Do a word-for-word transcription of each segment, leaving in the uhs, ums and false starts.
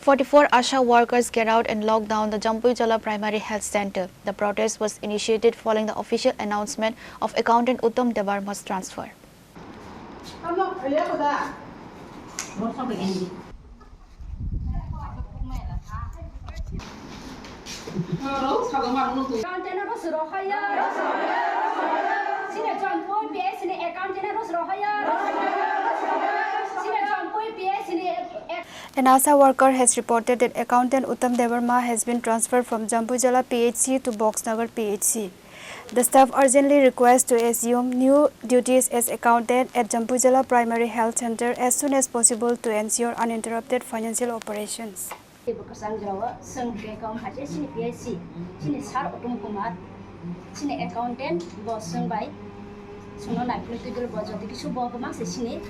Forty-four ASHA workers get out and lock down the Jampuijala Primary Health Center. The protest was initiated following the official announcement of accountant Uttam Debbarma's transfer. An ASHA worker has reported that accountant Uttam Debbarma has been transferred from Jampuijala P H C to Boxnagar P H C. The staff urgently request to assume new duties as accountant at Jampuijala Primary Health Center as soon as possible to ensure uninterrupted financial operations. Teibo kwchang jorao chwng kekong haje chini P H C, chini Sir Uttam Kumar, chini accountant, bo chwng bai chwngno naiphilwi twi bo joto kisu bo kwma se chini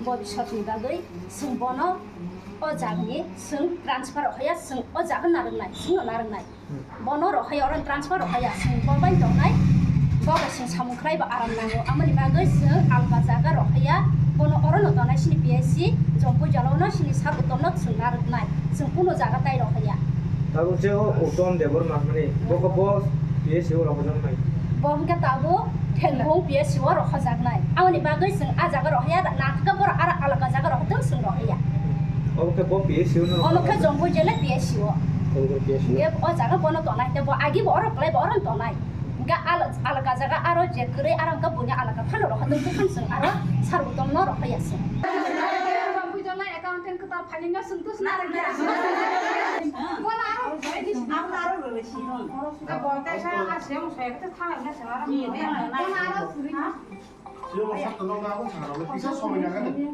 bobisotni bagwi chwng bono o jagani chwng transfer rw haya, chwng o jaga narwknai, chwngno narwknai. Bono rw haya, oro transfer rw haya, chwng bo bai tongnai, bo bai chwng samung khlai bo aram nango, amoni bagwi chwng alka jaga rw haya, bono orono tongnai chini P H C, Jampuijala ono chini Sir Uttamno chwng narwknai, chwng kuno jaga tai rw haya. Tabuk je o Uttam Debbarma hwnmani, bo khe bo P H C o rw hajak nai. Bo hwnkhe tabuk Thengbung P H C o rw hajaknai, amoni bagwi chwng a jaga rw haya, nathokhe borok aro alka jaga rw hwtwng chwng rw haya. Obo khe bo P H C o no. Omo khe Jampuijala P H C o. Tongkol P H C o. Ye o jaga bono tonai, tei bo agi bo oro kwlai bo oro tonai. Hingke al-, alaka jaga aro je kwrwi aro hingke buini alaka phano rw hwtwng tei chwng aro Sir Uttamno rw haya chwng. Jampuijala accountant kwtal phainai no chwng tus na rw khe. Bono aro, abo aro rw si. Bo kaisa aswk mosok khe thang na se aro. Bono aro. Siyamo sakno nokna abo sakno kisa somoi nangani.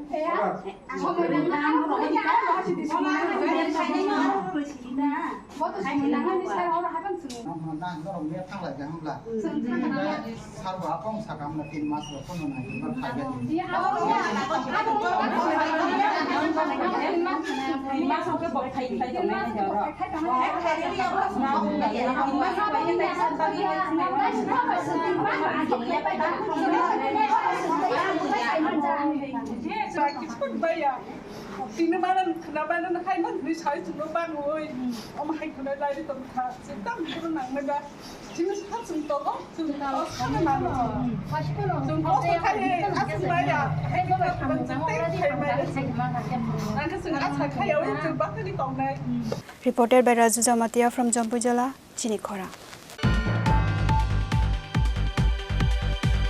Nang norok mia thanglai kha hwnbla? Sir bo apong sakha hwnbla tin mas rok phano nai hwnba khaikha. Tini mana khna mana hai man ni sai chwng no ban oi. Om hai khna lai ri tong kha. Chwng tam khna nang na ga. Chwng sa chwng to go. Chwng to sa na nang. Chwng to sa khai. Aswk maya. Hai ko ba chwng te khai maya. Ang ka chwng asa khai oi chwng ba khai tong nai. Reported by Raju Jamatia from Jampuijala, Chini Khorang.